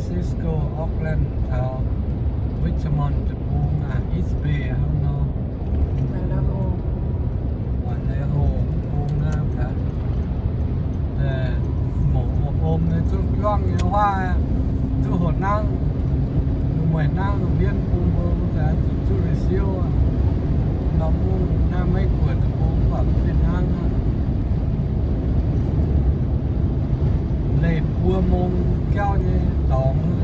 Francisco, Oakland caux Richmond deic-bung aqv, East Bay hnangv nor. Vallejo, Vallejo bung naaiv gaax. Mouz om nyei zungv juangv nyei huaav, zuqc hoc nangv, mueic nangv, mbienv bung hlo, zuqc zuqv siouv. Norm mungv naaiv maiv guoqv deic-bung baac fih hnangv aqv. Leih buo mong jauv nyei dorngx.